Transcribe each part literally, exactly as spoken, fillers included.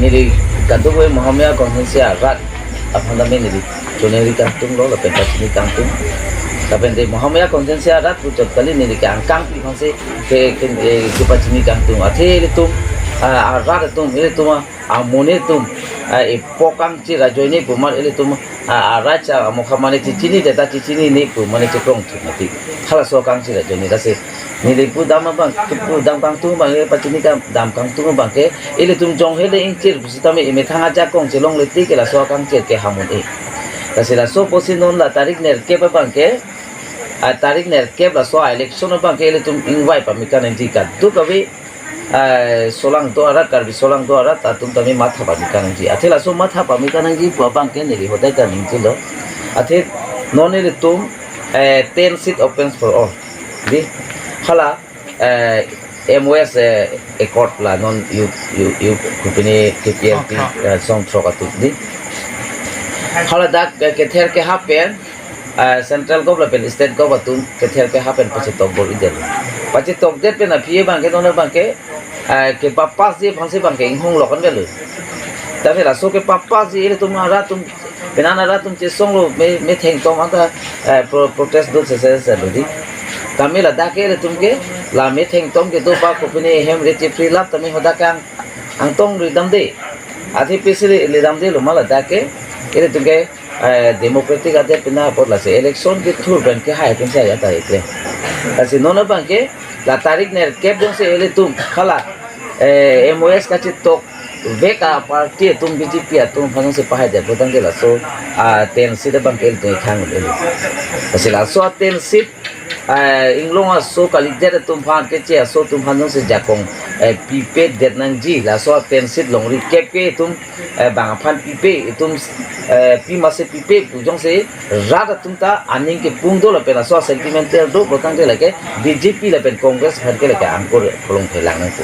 Neli kadokave Mahamaya constituency arat aphan tame neli choningri kangtung lo, lapen pachini kangtung. Lapen de Mahamaya constituency arat puchot kali, neli ke angkangpi aphansi ke, ke, eh, kepachini kangtung. Athe ilitum, ah, arat atum, ilitum, ah, amonit atum, ah, epok kangchir ajoine pu amat ilitum, ah, arat cha amokha mane chechinine ta chechinine pu mane chekrong thik mati. Halaso kangchir ajoine, lasi neli pudam abang, pudam kangtung abang, eh, pachini kangdam kangtung abang ke, ilitum jong hele ingchir pusitame emethang ajakong chelongle tik ke laso akangchir ke ham un-e. Lasi laso apotsi non la tarik nerkep abang ke, ah, tarik nerkep laso election abang ke ilitum ingvai pame kanangji, kadokave, ah, solangdo arat, Karbi solangdo arat atum tame matha pame kanangji. Athe laso matha pame kanangji pu abang ke neli hodai ta ningjelo. Athe non ilitum, eh, ten seat opens for all. Di, hala, eh, M O S, eh, accord la non U, U, U, kopine K P L P, Songthrok. Eh, Songthrok atum di. Hala dak, eh, kether keha pen, eh, central gov lapen state gov atum kether keha pen pachetok bor-idetlo. Pachetokdet pen aphi abang ke non abang ke, eh, kepapass-ji aphansi abang ke inghong lo kan velo. Tapi laso kepapass-ji ilitum arat atum, penang arat atum chesonglo, me, metheng atum anta, eh, pro-, protest do se se se lo di. Tame ladak ke ilitum ke, la metheng atum kedo pa kopine hem re chepri lap tame hadak ke ang, angtong ridamde. Athe pisi ridamdelo ma ladak ke, ilitum ke, eh, democratic adet pina apot lasi election kethur pen kehai pen si ajat ta ikle. Lasi non abang ke, la tarik nerkep jongsi ilitum hala, eh, M O S kachetok vek a-party atum, B J P atum aphan jongsi pahaidet pulotangte laso, ah, ten seat abang ke ilitum ithang un-elo. Lasi laso a-ten seat, eh, inglong aso kalidet atum aphan, keche aso atum aphan jongsi jakong, eh, pipedet nangji, laso a-ten seat longri kep ke itum, eh, bang aphan pipe, itum, eh, pi masi pipe pu jongsi rat atum ta aning kepung do lapen laso a-sentimental do pulotangte lake B J P lapen Congress aphan ke lake angkur kolong phelang nangpo.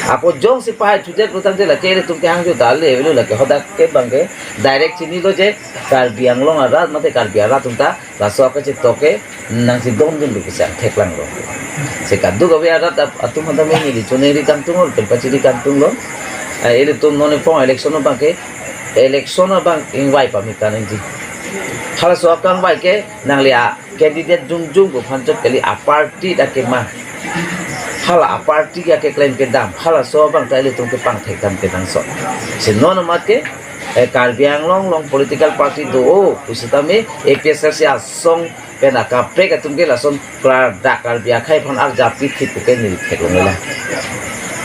Ako jongsi pahai thudet pulotangte lake ilitum kehang jo dal le avelo, lake hadak ke abang ke direct chinilo je Karbi Anglong arat mate Karbi arat atum ta laso akachetok ke nangchedondun lo pusi angthek lang lo. Si kadokave arat ap-, atum aphan tame neli choningri kangtung lo, pen pachini kangtung lo. Eh, ilitum non iphong election abang ke, election abang ingvai pame kanangji. Halaso akangvai ke nangli a-candidate jongjong pu aphan chot kali, a-party ta kemang. Hala a-party ke keklem kedam, halaso abang ta ilitum kepangthek dam kenangsot. Si non amat ke, eh, Karbi Anglong along political party do-o pusitame A P H L C asong pen akaprek atum ke lason klardak Karbi akhei aphan arjap pithip pu ke neli theklonglelang.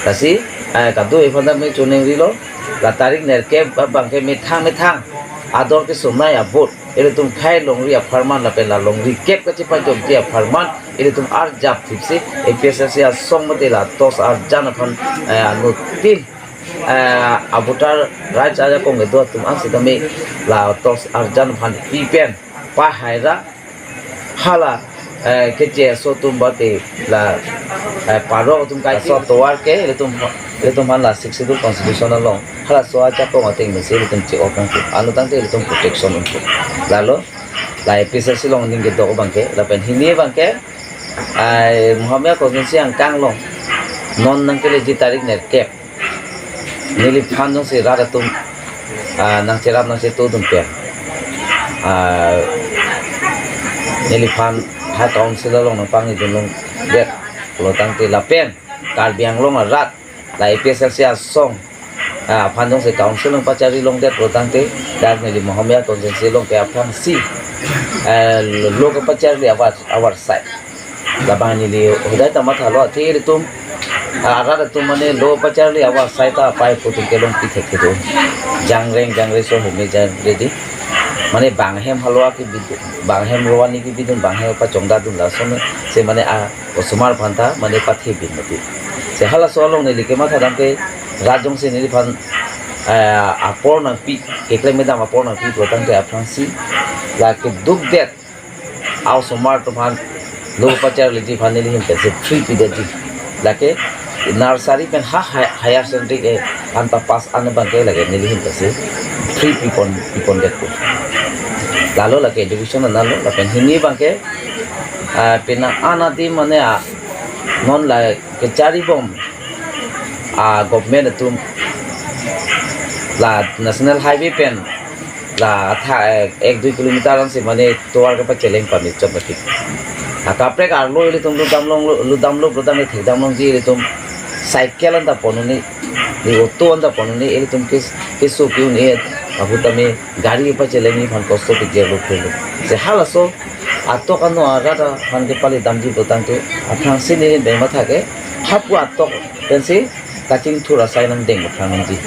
Lasi, eh, kadokave aphan tame choningrilo, la tarik nerkep abang ke methang methang ador kesomnei a-vote, ilitum khei longri apharman lapen la longri kep kachepajokji apharman ilitum arjap thipsi A P H L C asong mate la TOPS arjan aphan, eh, anuttin, eh, a-voter rights ajakong kedo atum an sitame la TOPS arjan aphan pi pen pahai ra hala, eh, keche aso atum bate la, eh, parok atum kai so tovar ke ilitum, ilitum aphan la Sixth Schedule Constitution along halaso ajakong ateng mesi ilitum che-ong nangpo. Anutangte ilitum protection nangpo. Lalo la A P H L C along ning kedok abang ke, lapen hini abang ke, ai, Mahamaya constituency angkang along non nangkeleji tarik nerkep neliphan jongsi rat atum, ah, nangcherap nangchetudun pen, ah, neliphan ha council along nangpangni dunlongdet pulotangte lapen Karbi Anglong arat la A P H L C asong, ah, aphan jongsi council nangpacharli longdet pulotangte dak neli Mahamaya constituency along ke aphrangsi, eh, lo kepacharli awar, awar sai. Labang neli hodai ta mathalo, athe ilitum, ah, arat atum mane lo pacharli awar sai ta apai pu atum kelongpi thek kedo. Jangreng jangre so home jangre di. Mane bang ahem halo-a kebidun, bang ahem ro-ani kebidun, bang ahem pachongdadun lason si mane a osomar aphan ta mane pathebin mati. Si halaso along neli kemathadam ke rat jongsi neliphan, eh, apor nangpi, keklem kedam apor nangpi pulotangte aphrangsi la kedukdet a osomar atum aphan lo pacharliji aphan neli ahin pensi free pidetji. Lake nursery pen ha, ha, higher secondary ke anta pass an abang ke lake neli ahin pensi free pipon, pipondetpo. Lalo lake education analo, lapen hini abang ke, ah, penang an adim mane, ah, non la kecharibom, ah, government atum La National Highway pen la atha ek, ek dui kilometer ansi mane tovar kepacheleng pame chot mati. Akaprek arlo ilitum ludam long, ludam lo prodam le thekdam longji ilitum cycle anta pon un-e, ni auto anta pon un-e, ilitum kes, keso ke-un-e ahut tame gari pacheleng ni aphan kosto pik jelo phelo. Se halaso atok ano arat aphan kepali damji putangte aphrangsi neli beng matha ke hapu atok pensi kachingthur asai nangdeng aphrang nangji.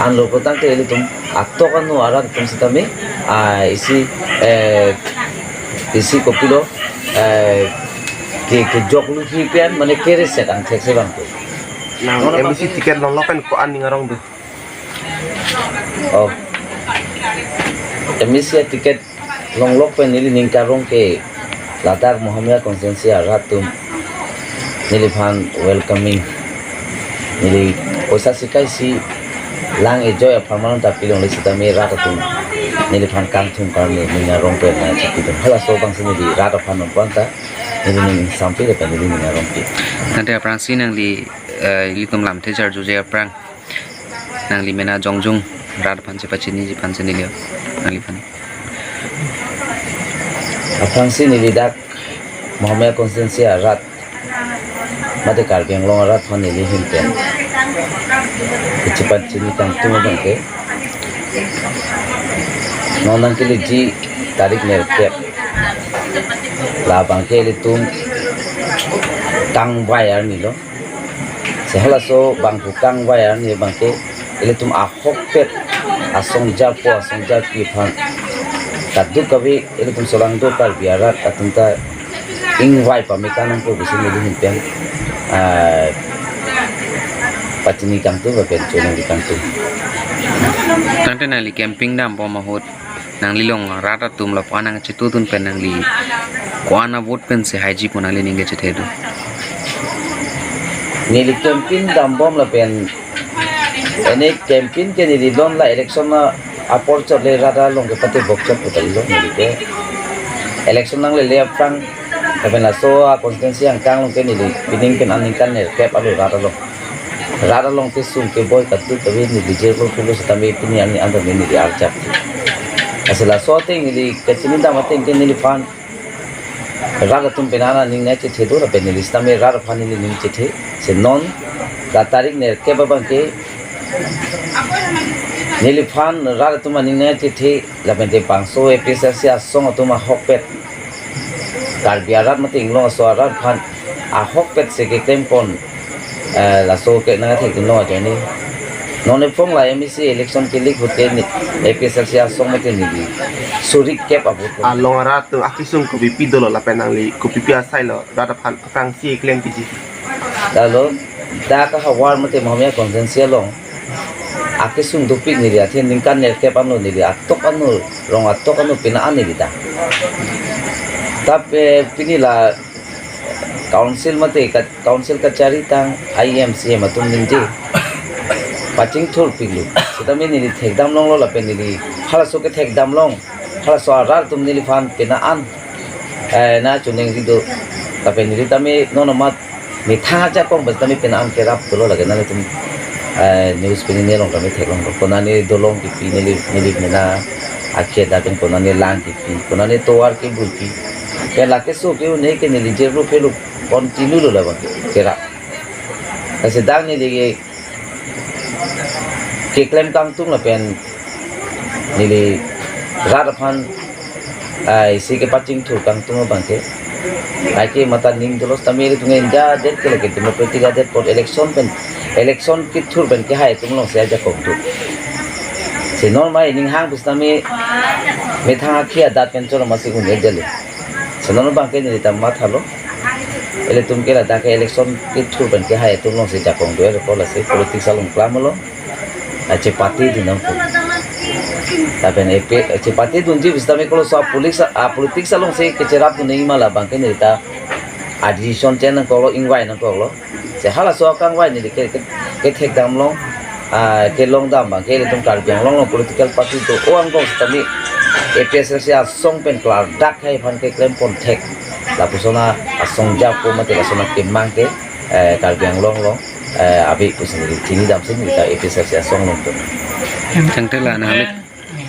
Anlo putangte ilitum atok ano arat atum sitame, ah, isi, eh, isi kopilo, eh, ke, kejok luhi pen mane kereset angthek se bang tu. Nang M A C ticket longlok pen ko-an ning arong do? Oh. M A C ticket longlok pen neli ning karong ke ladak Mohamaya constituency arat atum neliphan welcoming. Neli poisa sikai si lang ejoi apharman ta pilongle sitame rat atum neliphan kangthum karne ning arong pen na chipidun. Halaso bangsi neli rat aphan nonpon ta neli ning sampi le pen neli ning arong pi. Tangte aphrangsi nangli, eh, ilitum lamthe charjuje aphrang nangli mena jongjung rat aphan chepachiniji aphan si neli nangliphan. Aphrangsi neli dak Mohamaya constituency arat mate Karbi Anglong arat aphan neli ahin pen kachepachini kangtung abang ke non nangkeleji tarik nerkep labang ke ilitum kangvai arni lo. Se halaso bangphu kangvai arni abang ke ilitum ahokpet asong japo asong japi aphan kadokave ilitum solangdo Karbi arat atum ta ingvai pame kanang ko bisi neli ahin pen, ah, pachini kangtung lapen chonang kangtung. Tangte nangli campaign dambom ahut nangli along rat atum lapu-an nangchetudun pen nangli ko-an avote pensi haiji pu nangli ning kechethe do? Neli campaign dambom lapen ene campaign ke neli lon la election na apor chot le rat along kepate bok chot puta ilo neli ke. Election nanglele aphrang lapen laso a constituency angkang along ke neli pining pen aningkan nerkep alo rat along. Rat along kesung keboi kadokave neli jelo pulo sitame pini ani anta neli arjap. Lasi laso ateng neli kachini dam ateng ke neliphan rat atum pen ana ning nangchethe do lapen neli sitame rat aphan neli ning chethe. Se non la tarik nerkep abang ke neliphan rat atum aning nangchethe lapen te bangso A P H L C asong atum ahokpet Karbi arat mate inglong aso arat aphan ahokpet se keklem pon, eh, laso ke nangthekdun lo ajoine. Non ephong la M A C election kelik ahut ke ne A P H L C asong mate neli suri kep avote. Along arat atum akesung kopipi dolo lapen nangli kopipi asai lo rat aphan aphrangsi klem piji? Lalo dak ahavar mate Mohamaya constituency along akesung dopik neli athe ningkan nerkep ano neli atok ano rong atok ano pina an neli ta. Tap, eh, pini la council mate ka-, council kachari tang I M C M atum ningje pachingthur piklo. Sitame neli thekdam longlo lapen neli halaso kethekdam long halaso arat atum neliphan pina an, eh, nangchoningri do. Lapen neli tame non amat methang ajakong bas tame pina an kerap dolo lake nanglitum, eh, news pini nelong tame theklong do. Konane dolong kipi neli, neli mena akhia dapen konane lang kipi, konane tovar kebul pi. Pen lake so ke-un-e ke neli jelo phelo continue lo labang kerap. Lasi dak neli ke keklem kangtung lapen neli rat aphan, ah, isi kepachingthur kangtung abang ke. Ai ke mata ning dolo sitame ilitum India adet ke lake democratic adet apot election pen, election kethur pen kehai atum alongsi ajakong do. Si non mai ning hang pusitame methang akhia adat pen choro masi un-e dele. Si non abang ke neli ta mathalo. Ilitum ke ladak ke election kethur pen kehai atum alongsi jakong do, ere ko lasi politics along klam lo. Achepate dun nangpo. Lapen epe, achepate dunji pusitame kolo so a politics, a politics alongsi kecherap dun nangji ma labang ke neli ta a decision chen nangkoklo, ingvai nangkoklo. Si halaso akangvai neli ke, ke, kethekdam long, ah, kelongdam abang ke ilitum Karbi Anglong along political party do-o angbong sitame A P H L C asong pen klardak hai aphan keklem pon thek. Lapuson asong japo mate lason akemang ke, eh, Karbi Anglong along eh, ave pusi neli chini damsi neli ta A P H L C asong along tum. Tangte la nang Eh,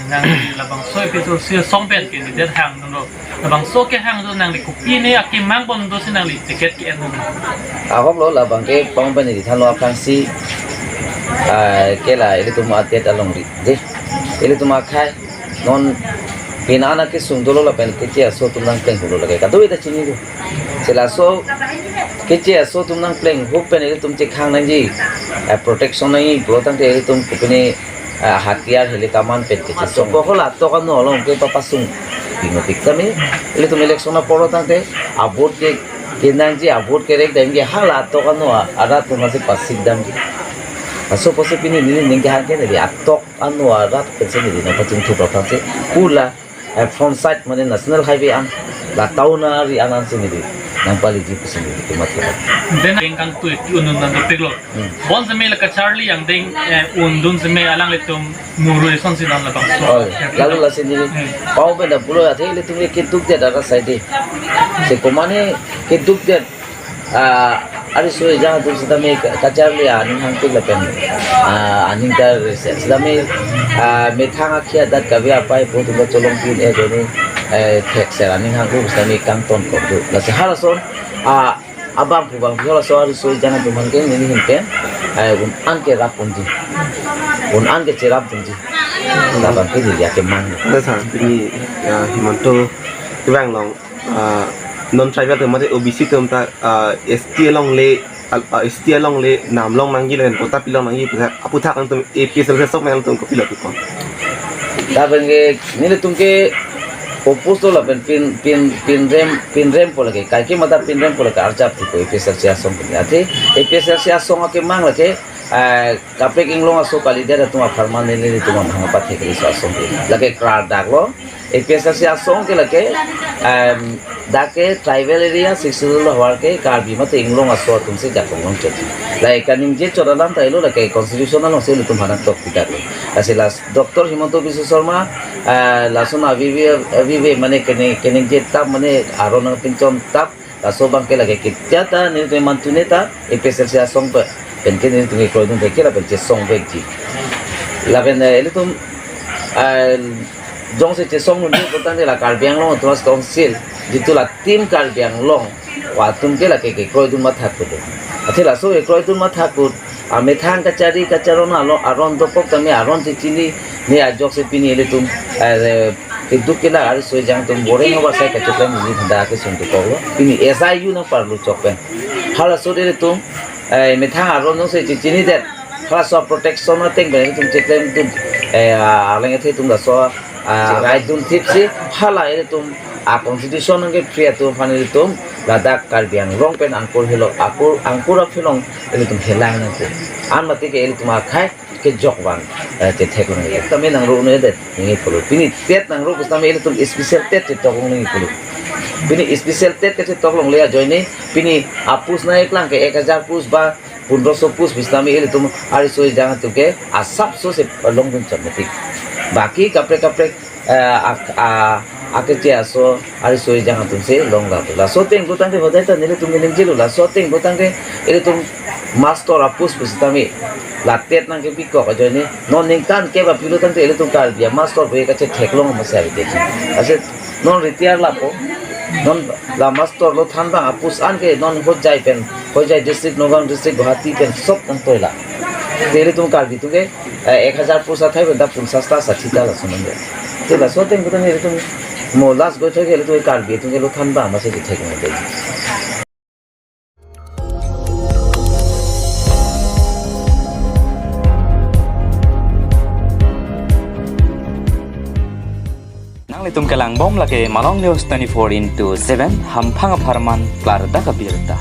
nang labangso A P H L C asong pen candidate hangdunlo. Labangso kehangdun nangli kopine akemang bomdosi nangli ticket ke-endun? Ahoklo labang ke pang pen neli thanlo aphrangsi, ah, ke la ilitum adet alongri. Dei, ilitum akhei non pini an akesung dolo lapen keche aso atum nangplenghulo lake. Kadokave ta chini do. Si laso keche aso atum nangplenghu pen ilitum chekhang nangji, eh, protection nangji pulo tangte ilitum kopine, eh, hatiyar heli kaman pen kechesong. Aso po hala atok ano along ke papasung. Pino tik tame ilitum election apor tangte avote ke kenangji, avote kerek damji, hala atok ano a-, arat atum si pasik damji. Laso apotsi pini neli ning kehang ke neli atok ano arat pensi neli nangpachingthur aphrangsi hala, eh, front side mane National Highway an, la town area an ansi neli nangpaliji pusi neli kematha. Den kangtui unun nangpiklo. Hmm. Bonseme la kacharli angdeng, eh, undun seme alanglitum muru eson si dan labangso. Oh, lalu lasi neli Hmm. pang pen ta pulo athe ilitum ke keduk det arat side. Si komane keduk det, ah, ari soi jang atum sitame ka-, kacharli aning hangpik lapen, ah, aning ta rese. Sitame, ah, methang akhei adat kave apai po atum ta cholong pin eh joni, eh, thekser aning hangpik sitame kangtonkok do. Lasi halason, ah, abangphu bangphu halaso ari soi jang atum aphan ke neli ahin pen, eh, un-an kerap unji. Un-an kecherap unji. Labang ke neli akemang. Ada sa, pini, ya, Himanta kevang along, ah, non tribal atum mate O B C atum ta, ah, S T alongle, al-, ah, S T alongle nam long nangji lapen quota pilong nangji puthak, aputhak nangtum A P H L C asong nangtum kopilo pu-an? Lapen ke nelitum ke oppose lo lapen pin, pin, pinrem, pinrempo lake. Kaike mata pinrempo lake arjap tipo A P H L C asong pin. Athe A P H L C asong akemang lake, eh, kaprek inglong aso kalidet atum apharman nelitum amahang pathek ri so asong ke. Lake kra dak lo. A P H L C asong ke lake, em, dak ke tribal area, Sixth Schedule havar ke Karbi mate inglong aso atum si jakong long chot. Lake kaningje chot alam ta ilo lake constitution along si ilitum aphan tok pidak lo. Lasi la Doctor Himanta Biswa Sarma, eh, lason avive, avive mane kene-, keningje tap mane aron nangpinchon tap, laso abang ke lake ketiyata nelitum mantune ta A P H L C asong pe-, pen ke nelitum kroidun thek ke lapen chesong vekji. Lapen, eh, ilitum, eh, jongsi chesong unji putangte la Karbi Anglong Autonomous Council, jitu la Team Karbi Anglong atum ke lake kekroidun mathak kudo. Athe laso kekroidun mathak kud, amethang kachari kacharon alo aron dokok tame aron chechini ne ajoksi pini ilitum, eh, keduk kelak ari soi jang atum boreng abar sai kacheklem ni handa kesung dokok lo. Pini S I U nangparlu chok pen. Halaso ilitum, eh, methang aron jongsi chechini det. Halaso protection ateng pen ilitum cheklemdun, eh, arleng athe atum laso, ah, raidun thipsi hala ilitum a constitution nangkepri atum aphan ilitum ladak Karbi Anglong pen angkur helo, angkur, angkur aphelong ilitum helang nangkok. An mati ke ilitum akhei kejok van, eh, chetheklong. Tame nangro un-edet nangji pulo. Pini TET nangro pusitame ilitum special TET chetoklong nangji pulo. Pini special TET kachetoklongle ajoine pini a-post nangkeklang ke ek hajar post ba pondroso post pusitame ilitum ari soi jang atum ke asapso si longdun chot mati. Baki kaprek kaprek, eh, ak-, a-, akeche aso ari soi jang atum si long la. Laso ateng putangte hodai ta nelitum keningjelo, laso ateng putangte ilitum mastor a-post pusitame la TET nangkepikok ajoine non ningkan kep aphi lo tangte ilitum Karbi amastor pu kachetheklong masa avete. Ase non retire lapo, non la mastor lo thanbang a-post an ke non Hojai pen, Hojai district, Nagaon district, Guwahati pen sop nangtoi la. Te ilitum Karbi atum ke, eh, ek hajar post athai pen ta ponsas ta sathi ta lason nangde. Te laso ateng putangte ilitum mo last goithoi ke ilitum Karbi atum ke lo thanbang masa chetheklong de. Nanglitum kelangbom lake Malong News twenty-four into seven, hamphang apharman klardak abirta.